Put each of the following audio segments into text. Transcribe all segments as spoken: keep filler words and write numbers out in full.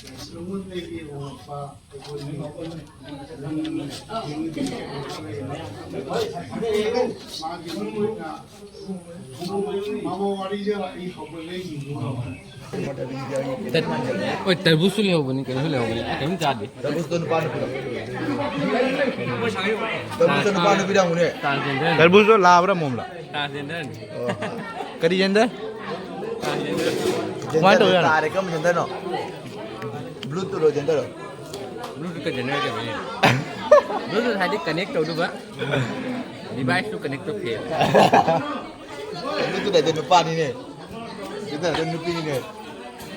ꯑꯩꯉꯣꯟꯗꯒꯤ ꯍꯧꯔꯛꯄ ꯑꯩꯈꯣꯏꯒꯤ ꯃꯥꯒꯤ ꯃꯃꯥ ꯋꯥꯔꯤꯁꯦ ꯑꯩ ꯍꯧꯒꯠꯂꯛꯏ꯫ ꯍꯣꯏ, ꯇꯔꯕꯨꯖꯁꯨ ꯂꯩꯍꯧꯕꯅꯤ, ꯀꯩꯅꯣꯁꯨ ꯂꯩꯍꯧꯕꯅꯤ, ꯀꯩꯝ ꯆꯥꯗꯦ꯫ ꯇꯔꯕꯨꯖꯇꯣ ꯅꯨꯄꯥ ꯅꯨꯄꯤꯗ꯫ ꯇꯔꯕꯨꯖꯇꯣ ꯅꯨꯄꯥ ꯅꯨꯄꯤꯗ ꯍꯪꯉꯨꯅꯦ꯫ ꯇꯔꯥꯟꯁꯖꯦꯟꯗꯔ꯫ ꯇꯔꯕꯨꯖꯇꯣ ꯂꯥꯕ꯭ꯔꯥ ꯃꯣꯝꯂꯥ? ꯇꯔꯥꯟꯁꯖꯦꯟꯗꯔꯅꯤ꯫ ꯑꯣ꯫ ꯀꯔꯤ ꯖꯦꯟꯗꯔ? ꯇꯔꯥꯟꯁꯖꯦꯟꯗꯔ꯫ ꯀꯃꯥꯏꯅ ꯇꯧꯔꯤꯖꯥꯠꯅꯣ? ꯇꯥꯔꯦ, ꯀꯔꯝꯕ ꯖꯦꯟꯗꯔꯅꯣ? ꯕ꯭ꯂꯨꯇꯨꯠꯂꯣ ꯖꯦꯟꯗꯔꯔꯣ? ꯕ꯭ꯂꯨꯇꯨꯠꯀ ꯖꯦꯟꯗꯔꯒ ꯀꯩꯅꯣꯅꯦ꯫ ꯕ꯭ꯂꯨꯇꯨꯠ ꯍꯥꯏꯗꯤ ꯀꯅꯦꯛ ꯇꯧꯗꯧꯕ꯫ ꯗꯤꯚꯥꯏꯁꯇꯨ ꯀꯅꯦꯛ ꯇꯧ ꯐꯦꯜ꯫ ꯕ꯭ꯂꯨꯇꯨꯠ ꯍꯥꯏꯗꯤ ꯅꯨꯄꯥꯅꯤꯅꯦ꯫ ꯖꯦꯟꯗꯔ ꯍꯥꯏꯗꯤ ꯅꯨꯄꯤꯅꯤꯅꯦ꯫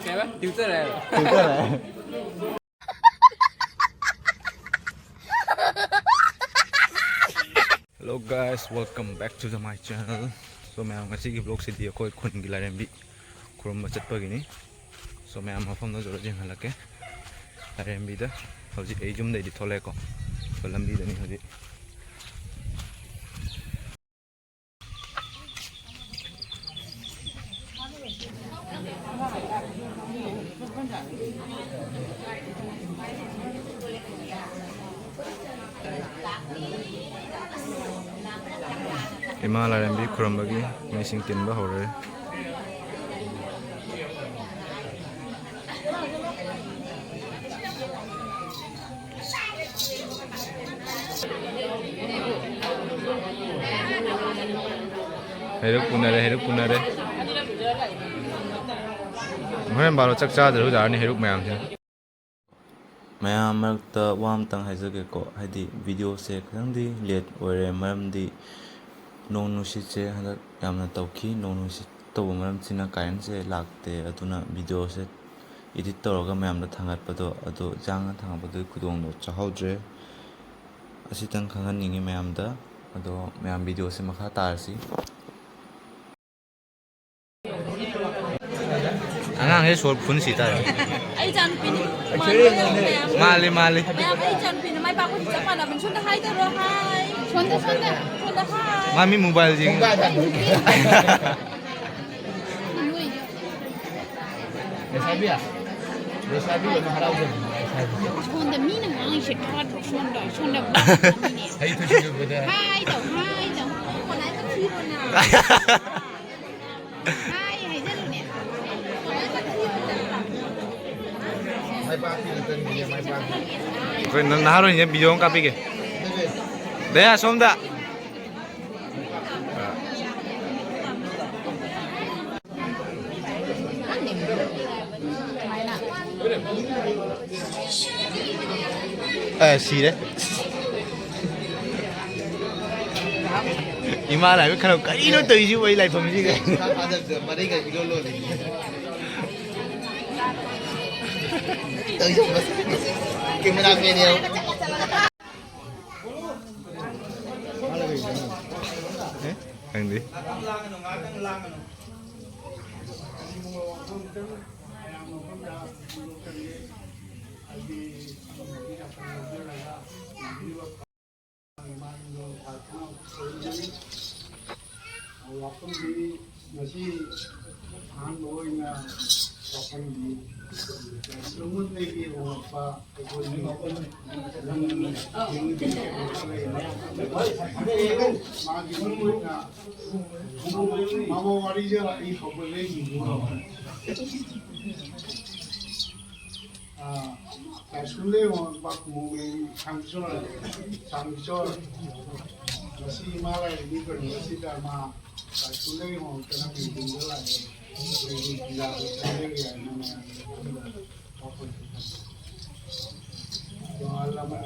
ꯀꯩꯕ? ꯇ꯭ꯌꯨꯇꯔ ꯍꯥꯏꯔꯣ? Tutor high. Hello guys, welcome back to the my channel. So ꯃꯌꯥꯝ, ꯉꯁꯤꯒꯤ vlogꯁꯤꯗꯤ ꯑꯩꯈꯣꯏ ꯈꯨꯟꯒꯤ ꯂꯥꯏꯔꯦꯝꯕꯤ ꯈꯨꯔꯨꯝꯕ ꯆꯠꯄꯒꯤꯅꯤ꯫ So ꯃꯌꯥꯝ, ꯃꯐꯝꯗꯣ ꯖꯔ ꯌꯦꯡꯍꯜꯂꯛꯀꯦ꯫ ꯂꯥꯏꯔꯦꯝꯕꯤꯗ ꯍꯧꯖꯤꯛ ꯑꯩ ꯌꯨꯝꯗꯩꯗꯤ ꯊꯣꯛꯂꯛꯑꯦꯀꯣ꯫ So ꯂꯝꯕꯤꯗꯅꯤ ꯍꯧꯖꯤꯛ꯫ ꯏꯃꯥ ꯂꯥꯏꯔꯦꯝꯕꯤ ꯈꯨꯔꯨꯝꯕꯒꯤ ꯃꯤꯁꯤꯡ ꯇꯤꯟꯕ ꯍꯧꯔꯦ꯫ ꯍꯩꯔꯨꯛ ꯄꯨꯅꯔꯦ, ꯍꯩꯔꯨꯛ ꯄꯨꯅꯔꯦ꯫ ꯍꯣꯔꯦꯟ ꯕꯥꯔꯣ ꯆꯥꯛ ꯆꯥꯗ꯭ꯔꯁꯨ ꯌꯥꯔꯅꯤ ꯍꯩꯔꯨꯛ ꯃꯌꯥꯝꯁꯤꯅ꯫ ꯃꯌꯥꯝ ꯃꯔꯛꯇ ꯋꯥ ꯑꯝꯇꯪ ꯍꯥꯏꯖꯒꯦꯀꯣ, ꯍꯥꯏꯗꯤ videoꯁꯦ ꯈꯤꯇꯪꯗꯤ late ꯑꯣꯏꯔꯦ, ꯃꯔꯝꯗꯤ ꯅꯣꯡ ꯅꯨꯡꯁꯤꯠꯁꯦ ꯍꯟꯗꯛ ꯌꯥꯝꯅ ꯇꯧꯈꯤ꯫ ꯅꯣꯡ ꯅꯨꯡꯁꯤꯠ ꯇꯧꯕ ꯃꯔꯝꯁꯤꯅ currentꯁꯦ ꯂꯥꯛꯇꯦ, ꯑꯗꯨꯅ videoꯁꯦ edit ꯇꯧꯔꯒ ꯃꯌꯥꯝꯗ ꯊꯥꯡꯒꯠꯄꯗꯣ, ꯑꯗꯣ ꯏꯆꯥꯅ ꯊꯥꯡꯒꯠꯄꯗꯨꯒꯤ ꯈꯨꯗꯣꯡꯗꯣ ꯆꯥꯍꯧꯗ꯭ꯔꯦ꯫ ꯑꯁꯤꯇꯪ ꯈꯪꯍꯟꯅꯤꯡꯉꯤ ꯃꯌꯥꯝꯗ꯫ ꯑꯗꯣ ꯃꯌꯥꯝ videoꯁꯦ ꯃꯈꯥ ꯇꯥꯔꯁꯤ꯫ ꯑꯉꯥꯡꯁꯦ ꯁꯣꯔ ꯐꯨꯟ ꯁꯤ ꯇꯥꯔꯦ꯫ ꯑꯩ ꯏꯆꯥꯅꯨꯄꯤꯅꯤ꯫ ꯃꯥꯜꯂꯤ, ꯃꯥꯜꯂꯤ꯫ ꯃꯌꯥꯝ, ꯑꯩ ꯏꯆꯥꯅꯨꯄꯤꯅꯤ꯫ ꯃꯥꯏ ꯄꯥꯛꯄꯁꯨ ꯆꯞ ꯃꯥꯟꯅꯕꯅꯤ꯫ ꯁꯣꯝꯗ hi ꯇꯧꯔꯣ, hi꯫ ꯁꯣꯝꯗ, ꯁꯣꯝꯗ꯫ ꯁꯣꯝꯗ hi꯫ ꯃꯥ ꯃꯤ mobile ꯌꯦꯡꯉꯤ꯫ ꯂꯩꯁꯥꯕꯤ꯫ ꯂꯩꯁꯥꯕꯤ ꯑꯣꯏꯅ ꯍꯔꯥꯎꯖꯕꯅꯤ, ꯂꯩꯁꯥꯕꯤ꯫ ꯁꯣꯝꯗ ꯃꯤꯅ ꯉꯥꯡꯉꯤꯁꯦ ꯇꯥꯗ꯭ꯔꯣ? ꯁꯣꯝꯗ, ꯁꯣꯝꯗ ꯃꯤꯅꯦ꯫ ꯍꯩ ꯊꯣꯏꯁꯤꯡꯖꯕꯗ꯫ ꯍꯥꯏ ꯇꯧ, ꯍꯥꯏ ꯇꯧ꯫ ꯍꯥꯏ ꯍꯥꯏꯖꯜꯂꯨꯅꯦ꯫ ꯃꯥꯏ ꯄꯥꯛꯄꯤ ꯉꯥꯛꯇꯅꯤꯅꯦ, ꯃꯥꯏ ꯄꯥꯛꯄꯤ꯫ ꯑꯩꯈꯣꯏ ꯅ-, ꯅꯍꯥꯔꯣꯟꯁꯦ ꯚꯤꯗꯤꯑꯣ ꯑꯃ ꯀꯥꯞꯄꯤꯒꯦ꯫ ꯗꯌꯥ, ꯁꯣꯝꯗ꯫ ꯑ, ꯁꯤꯔꯦ꯫ ꯏꯃꯥ ꯂꯥꯏꯕ ꯈꯔ ꯀꯔꯤꯅꯣ ꯇꯧꯔꯤꯁꯤꯕꯨ ꯑꯩ ꯂꯥꯏꯐꯝꯁꯤꯒ? ꯃꯔꯩꯒ ꯏꯂꯣꯟ ꯂꯣꯜꯂꯦ꯫ ꯀꯦꯃꯦꯔꯥ ꯃꯦꯟ ꯌꯥꯎ꯫ ꯑꯦ? ꯈꯪꯗꯦ꯫ ꯋꯥꯐꯝꯗꯤ ꯉꯁꯤ ꯑꯍꯥꯟꯕ ꯑꯣꯏꯅ ꯋꯥꯐꯝꯗꯤ ꯂꯣꯡꯒꯨꯟꯗꯒꯤ ꯍꯣꯡꯂꯛꯄ ꯑꯩꯈꯣꯏꯒꯤ ꯃꯥꯒꯤ ꯃꯔꯨ ꯑꯣꯏꯅ ꯃꯃꯥ ꯋꯥꯔꯤꯁꯦ ꯑꯩ ꯍꯧꯒꯠꯂꯛꯏꯁꯤꯡꯗꯨ ꯂꯥꯏꯁ꯭ꯀꯨꯜꯗꯒꯤ ꯍꯣꯡꯂꯛꯄ ꯈꯨꯃꯣꯡꯃꯌꯨꯝ ꯁꯥꯡꯆꯣꯔ, ꯁꯥꯡꯆꯣꯔ꯫ ꯉꯁꯤ ꯏꯃꯥ ꯂꯥꯏꯔꯦꯝꯕꯤ ꯀꯩꯅꯣꯁꯤꯗ ꯃꯥ ꯂꯥꯏꯁ꯭ꯀꯨꯜꯗꯒꯤ ꯍꯣꯡꯂꯛꯇꯅ ꯃꯤꯇꯤꯡꯗ ꯂꯥꯛꯑꯦ꯫ ꯑꯗꯒꯤ ꯄꯤꯖꯥꯗ ꯆꯠꯂꯦ ꯀꯥꯏꯅ ꯃꯌꯥꯝ ꯋꯥꯈꯜ ꯇꯣꯉꯥꯜꯂꯕ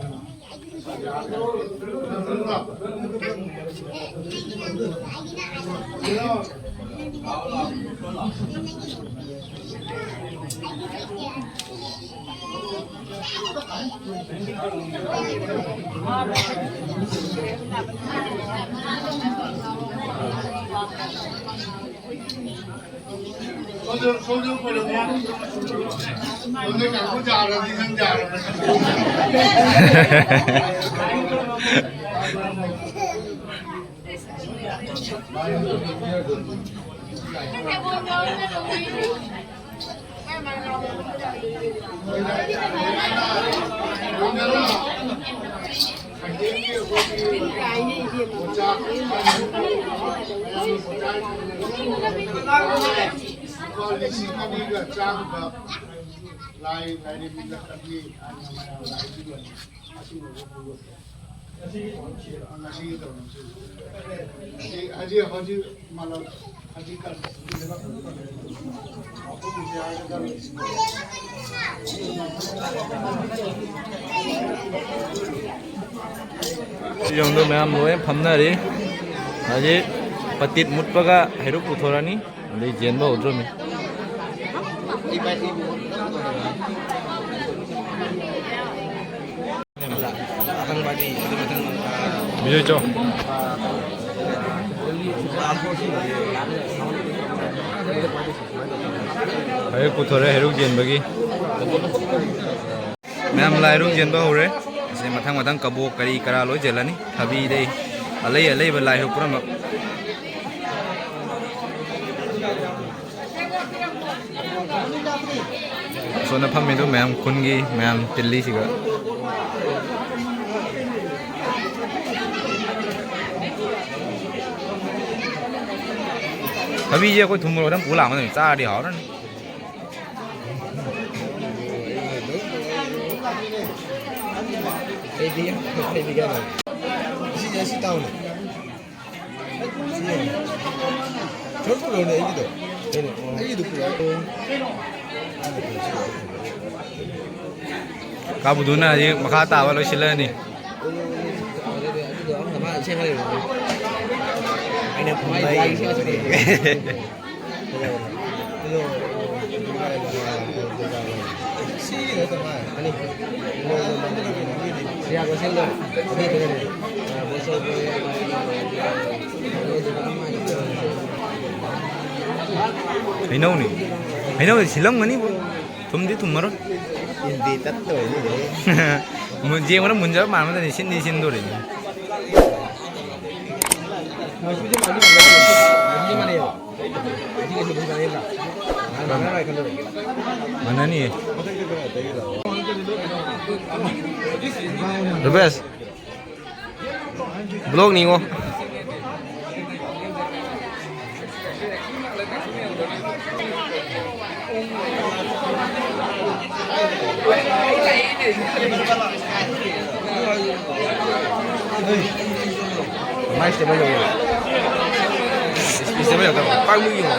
ꯂꯨꯄꯥ ꯂꯤꯁꯤꯡ ꯑꯅꯤꯒ ꯆꯥꯝꯃꯗ ꯂꯥꯏ ꯂꯥꯏꯔꯦꯝꯕꯤꯗ ꯀꯠꯂꯤ꯫ ꯉꯁꯤꯒꯤ ꯊꯧꯔꯝꯁꯤ ꯍꯧꯖꯤꯛ, ꯍꯧꯖꯤꯛ, ꯍꯧꯖꯤꯛ ꯃꯥꯂꯪ ꯌꯣꯡꯗꯣ ꯃꯌꯥꯝ ꯂꯣꯏ ꯐꯝꯅꯔꯤ꯫ ꯍꯧꯖꯤꯛ ꯄꯇꯤꯠ ꯃꯨꯠꯄꯒ ꯍꯩꯔꯨꯛ ꯄꯨꯊꯣꯔꯛꯑꯅꯤ꯫ ꯑꯗꯩ ꯆꯦꯟꯕ ꯍꯧꯗ꯭ꯔꯣꯃꯤ꯫ ꯕꯤꯖꯣꯏ ꯆꯣ꯫ ꯍꯩꯔꯨꯛ ꯄꯨꯊꯣꯔꯦ, ꯍꯩꯔꯨꯛ ꯆꯦꯟꯕꯒꯤ꯫ ꯃꯌꯥꯝ ꯂꯥꯏꯔꯨ ꯌꯦꯟꯕ ꯍꯧꯔꯦ꯫ ꯑꯁꯤ ꯃꯊꯪ ꯃꯊꯪ ꯀꯕꯣꯛ ꯀꯔꯤ ꯀꯔꯥ ꯂꯣꯏ ꯌꯦꯜꯂꯅꯤ꯫ ꯊꯕꯤꯗꯩ ꯑꯂꯩ ꯑꯂꯩꯕ ꯂꯥꯏꯔꯨ ꯄꯨꯝꯅꯃꯛ꯫ ꯑꯁꯣꯝꯗ ꯐꯝꯃꯤꯗꯨ ꯃꯌꯥꯝ ꯈꯨꯟꯒꯤ ꯃꯌꯥꯝ ꯇꯤꯜꯂꯤꯁꯤꯒ꯫ ꯊꯕꯤꯁꯦ ꯑꯩꯈꯣꯏ ꯊꯨꯝ ꯃꯣꯔꯣꯛ ꯑꯗꯨꯝ ꯄꯨ ꯂꯥꯛꯑꯝꯃꯗꯕꯅꯤ, ꯆꯥꯔꯗꯤ ꯍꯥꯎꯔꯅꯤ꯫ ꯑꯩꯗꯤ, ꯑꯩꯗꯤ ꯀꯩꯅꯣ꯫ ꯁꯤ, ꯁꯤ ꯇꯥꯎꯅꯦ꯫ ꯁꯤ ꯌꯦꯡꯉꯣ꯫ ꯁꯣꯝ ꯄꯨꯔꯛꯎꯅꯦ ꯑꯩꯒꯤꯗꯣ꯫ ꯀꯩꯅꯣ? ꯑꯩꯒꯤꯗꯣ ꯄꯨꯔꯛꯑꯣ꯫ ꯀꯥꯕꯨꯗꯨꯅ ꯍꯧꯖꯤꯛ ꯃꯈꯥ ꯇꯥꯕ ꯂꯣꯏꯁꯤꯜꯂꯅꯤ꯫ ꯑꯩꯅ ꯐꯝꯕ ꯌꯦꯡꯉꯣ꯫ ꯍꯩꯅꯧꯅꯤ꯫ ꯍꯩꯅꯧꯗꯤ ꯁꯤꯜꯂꯝꯒꯅꯤꯕꯣ꯫ ꯊꯨꯝꯗꯤ ꯊꯨꯝꯃꯔꯣꯏ꯫ ꯏꯟꯗꯤ ꯇꯠꯇꯧꯔꯤꯅꯤ꯫ ꯃꯨꯟ-, ꯌꯦꯡꯕꯗ ꯃꯨꯟꯖꯕ ꯃꯥꯟꯕꯗꯅꯤ ꯁꯤꯟꯗꯤ ꯁꯤꯟꯗꯣꯔꯤꯅꯤ꯫ ꯃꯥꯟꯅꯅꯤꯌꯦ꯫ ꯔꯨꯄꯦꯁ, ꯕ꯭ꯂꯣꯛꯅꯤꯉꯣ꯫ ꯃꯥꯏ ꯁ꯭ꯇꯦꯕꯜ ꯌꯧꯔꯦ꯫ ꯁ꯭ꯇꯦꯕꯜ ꯌꯧꯗꯕ꯫ ꯄꯥꯛ ꯃꯨꯏ ꯌꯦꯡꯉꯣ꯫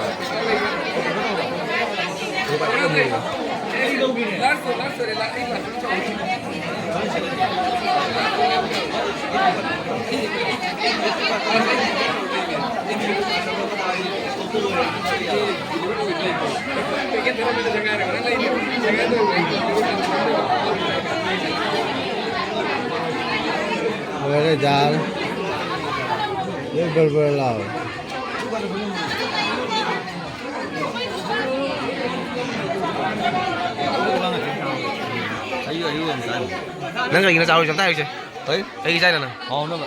ꯂꯣꯏꯔꯦ, ꯌꯥꯔꯦ꯫ ꯂꯣꯏ ꯕꯔ ꯕꯔ ꯂꯥꯎꯔꯦ꯫ ꯅꯪ ꯀꯩꯒꯤꯅꯣ ꯆꯥꯔꯨꯁꯦ? ꯑꯝꯇ ꯍꯥꯏꯔꯨꯁꯦ꯫ ꯀꯩ? ꯀꯩꯒꯤ ꯆꯥꯏꯅꯣ ꯅꯪ? ꯍꯥꯎꯅꯕ꯫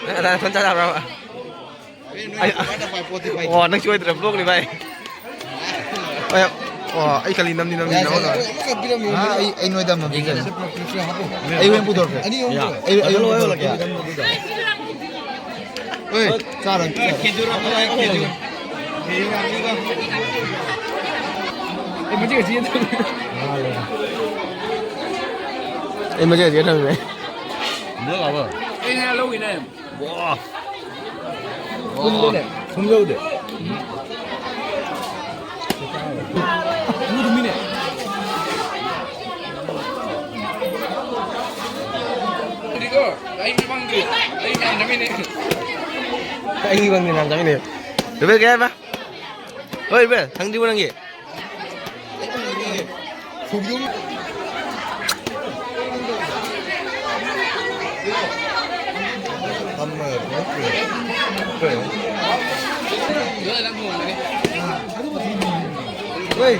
ꯅꯪ ꯑꯗꯥ ꯅꯊꯟ ꯆꯥ ꯌꯥꯕ꯭ꯔꯕ? ꯑꯩ, ꯑꯣ, ꯅꯪꯁꯨ ꯑꯣꯏꯗ꯭ꯔꯦ vlogꯅꯤ ꯚꯥꯏ꯫ ꯑꯣ, ꯑꯩ ꯈꯜꯂꯤ ꯅꯝꯗꯤ ꯅꯝꯗꯤ ꯅꯝꯃꯒ꯫ ꯑꯃꯈꯛ ꯄꯤꯔꯝꯃꯤ꯫ ꯑꯥ, ꯑꯩ, ꯑꯩ ꯅꯣꯏꯗ ꯑꯃ ꯄꯤꯖꯒꯦ꯫ ꯑꯩ ꯍꯣꯔꯦꯟ ꯄꯨꯊꯣꯔꯛꯀꯦ꯫ ꯑꯅꯤ ꯑꯍꯨꯝ ꯌꯥ꯫ ꯄꯨꯊꯣꯔꯛꯀꯦ꯫ ꯑꯩ, ꯑꯩ ꯍꯣꯔꯦꯟ ꯄꯨꯊꯣꯔꯛꯀꯦ꯫ ꯍꯣꯏ, ꯆꯥꯔꯣꯏ, ꯆꯥꯔꯣꯏ꯫ ꯑꯩ ꯃꯆꯦꯒ ꯆꯦꯟꯗꯣꯏꯅꯦ꯫ ꯑꯩ ꯃꯆꯦꯒ ꯆꯦꯟꯗꯣꯏꯅꯦ꯫ ꯑꯩꯅ ꯂꯧꯒꯤꯅꯦ꯫ ꯋꯥ꯫ ꯊꯨꯝꯗꯨꯅꯦ, ꯊꯨꯝ ꯌꯧꯗꯦ꯫ ꯊꯨꯝꯃꯤꯅꯦ꯫ ꯑꯗꯨꯗꯤꯀꯣ, ꯑꯩ ꯃꯃꯥꯡꯗꯤ ꯑꯩ ꯃꯌꯥꯝ ꯆꯥꯃꯤꯟꯅꯩ꯫ ꯑꯩ ꯃꯃꯥꯡꯗꯤ ꯃꯌꯥꯝ ꯆꯥꯃꯤꯟꯅꯩ꯫ ꯔꯨꯕꯦꯜ, ꯀꯩ ꯍꯥꯏꯕ? ꯍꯣꯏ, ꯔꯨꯕꯦꯜ, ꯁꯪꯗ꯭ꯔꯤꯕꯣ ꯅꯪꯒꯤ? ꯍꯣꯏ꯫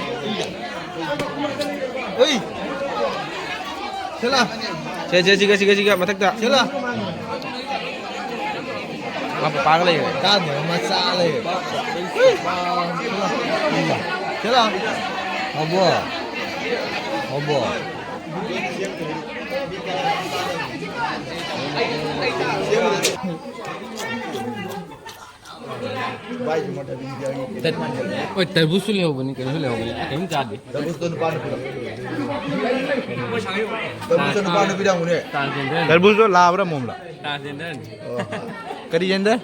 ꯍꯣꯏ꯫ ꯁꯦ, ꯁꯦ, ꯁꯤꯒ, ꯁꯤꯒ, ꯁꯤꯒ, ꯃꯊꯛꯇ꯫ ꯁꯦ ꯂꯥ꯫ ꯃꯥ ꯄꯥꯄꯥꯒ ꯂꯩꯔꯦ꯫ ꯀꯥꯟꯗꯦ, ꯃꯆꯥ ꯂꯩꯔꯦ꯫ ꯁꯦ ꯂꯥ꯫ ꯁꯦ ꯂꯥ꯫ ꯍꯣꯕꯣ꯫ ꯍꯣꯕꯣ꯫ ꯍꯣꯏ, ꯇꯔꯕꯨꯖꯁꯨ ꯂꯩꯍꯧꯕꯅꯤ, ꯀꯩꯅꯣꯁꯨ ꯂꯩꯍꯧꯕꯅꯤ, ꯀꯔꯤꯝ ꯆꯥꯗꯦ꯫ ꯇꯔꯕꯨꯖꯇꯣ ꯅꯨꯄꯥ ꯅꯨꯄꯤꯔꯣ? ꯇꯔꯕꯨꯖꯇꯣ ꯅꯨꯄꯥ ꯅꯨꯄꯤꯔ ꯍꯪꯉꯨꯅꯦ꯫ ꯇꯔꯕꯨꯖꯇꯣ ꯂꯥꯕ꯭ꯔꯥ ꯃꯣꯝꯂꯥ? ꯑꯣ꯫ ꯀꯔꯤ gender?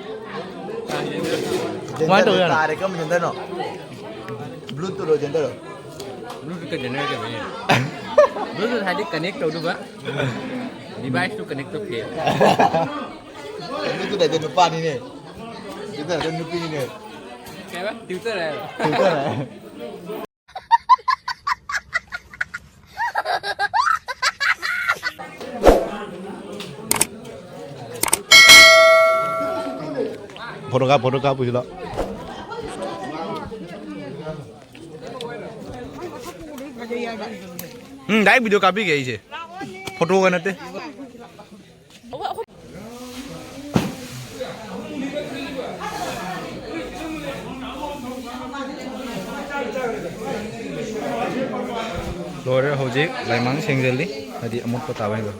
ꯀꯃꯥꯏꯅ ꯇꯧꯖꯥꯠꯅꯣ? ꯇꯥꯔꯦ, ꯀꯔꯝꯕ genderꯅꯣ? Bluetoothꯂꯣ, genderꯂꯣ? Bluetoothꯀ gender ꯀꯩꯅꯣꯅꯦ꯫ Bluetooth ꯍꯥꯏꯗꯤ connect ꯇꯧꯗꯧꯕ, deviceꯇꯨ connect ꯇꯧꯊꯣꯛꯑꯦ꯫ Bluetooth ꯍꯥꯏꯗꯤ ꯅꯨꯄꯥꯅꯤꯅꯦ, gender ꯍꯥꯏꯗꯤ ꯅꯨꯄꯤꯅꯤꯅꯦ꯫ ꯀꯩꯕ? Tutor ꯍꯥꯏꯔꯣ? Tutor ꯍꯥꯏ꯫ Photo ꯀꯥꯞ, photo ꯀꯥꯞ ꯄꯨꯁꯤꯜꯂꯣ꯫ ꯎꯝ, direct video ꯀꯥꯞꯄꯤꯒꯦ ꯑꯩꯁꯦ, photoꯒ ꯅꯠꯇꯦ꯫ ꯂꯣꯏꯔꯦ, ꯍꯧꯖꯤꯛ ꯂꯥꯏꯃꯥꯡ ꯁꯦꯡꯖꯜꯂꯤ, ꯍꯥꯏꯗꯤ ꯑꯃꯣꯠꯄ ꯇꯥꯕ ꯍꯦꯟꯕ꯫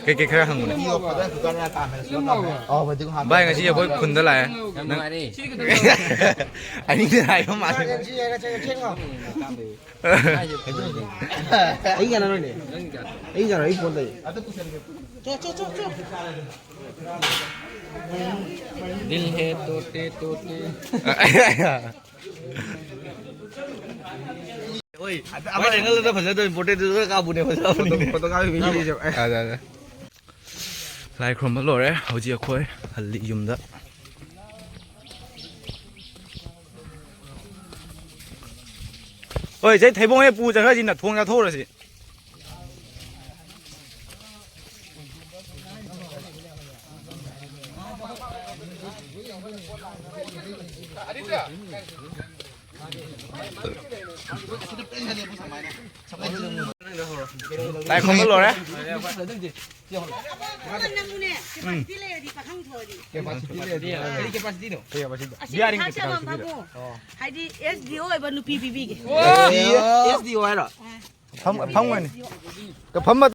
ꯀꯩꯀꯩ ꯈꯔ ꯍꯪꯉꯨꯅꯦ꯫ ꯚꯥꯏ, ꯉꯁꯤ ꯑꯩꯈꯣꯏ ꯈꯨꯟꯗ ꯂꯥꯛꯑꯦ꯫ ꯌꯥꯝ ꯅꯨꯡꯉꯥꯏꯔꯦ꯫ ꯑꯅꯤꯗ ꯍꯥꯏꯕ ꯃꯥꯜꯂꯦ꯫ ꯑꯩ ꯀꯩꯅꯣ ꯅꯣꯏꯅꯦ꯫ ꯑꯩ ꯀꯩꯅꯣ, ꯑꯩ ꯐꯣꯟ ꯂꯩ꯫ ꯆꯣ, ꯆꯣ, ꯆꯣ, ꯆꯣ꯫ ꯗꯤꯜ ꯍꯦ ꯇꯣꯇꯦ ꯇꯣꯇꯦ꯫ ꯑꯣꯏ, ꯑꯃ ꯑꯦꯡꯒꯜꯗ ꯐꯖꯗꯕ ꯄꯣꯔꯇ꯭ꯔꯦꯠꯇꯨ ꯈꯔ ꯀꯥꯞꯄꯨꯅꯦ, ꯐꯖꯕꯅꯤꯅꯦ꯫ ꯐꯣꯇꯣ, ꯐꯣꯇꯣ ꯀꯥꯞꯄꯤ ꯃꯤꯁꯤꯡꯁꯦ꯫ ꯑꯗ, ꯑꯗ꯫ ꯂꯥꯏ ꯈꯨꯔꯨꯝꯕ ꯂꯣꯏꯔꯦ꯫ ꯍꯧꯖꯤꯛ ꯑꯩꯈꯣꯏ ꯍꯜꯂꯤ ꯌꯨꯝꯗ꯫ ꯍꯣꯏ, ꯁꯤ ꯊꯩꯕꯣꯡ ꯍꯦꯛ ꯄꯨ ꯆꯠꯈ꯭ꯔꯁꯤ, ꯅ ꯊꯣꯡ ꯆꯥꯊꯣꯛꯎꯔꯁꯤ꯫ ꯂꯥꯏ ꯈꯨꯔꯨꯝꯕ ꯂꯣꯏꯔꯦ꯫ ꯅꯪꯕꯨꯅꯦ, capacity ꯂꯩꯔꯗꯤ ꯄꯥꯈꯪ ꯊꯣꯛꯑꯗꯤ꯫ Capacity ꯂꯩꯔꯗꯤ꯫ ꯀꯔꯤ capacityꯅꯣ? ꯀꯔꯤ capacityꯅꯣ? ꯑꯁꯤ ꯕꯤꯌꯥꯔꯤꯡ ꯃꯊꯥ ꯀꯩꯀꯥ ꯁꯥꯕ ꯄꯤꯕꯤꯔꯣ? ꯕꯥꯕꯨ꯫ ꯑꯣ꯫ ꯍꯥꯏꯗꯤ S D O ꯑꯣꯏꯕ ꯅꯨꯄꯤ ꯄꯤꯕꯤꯒꯦ꯫ S D O ꯍꯥꯏꯔꯣ? ꯑꯥ꯫ ꯐꯝ ꯐꯝꯒꯅꯤ꯫ ꯐꯝꯕ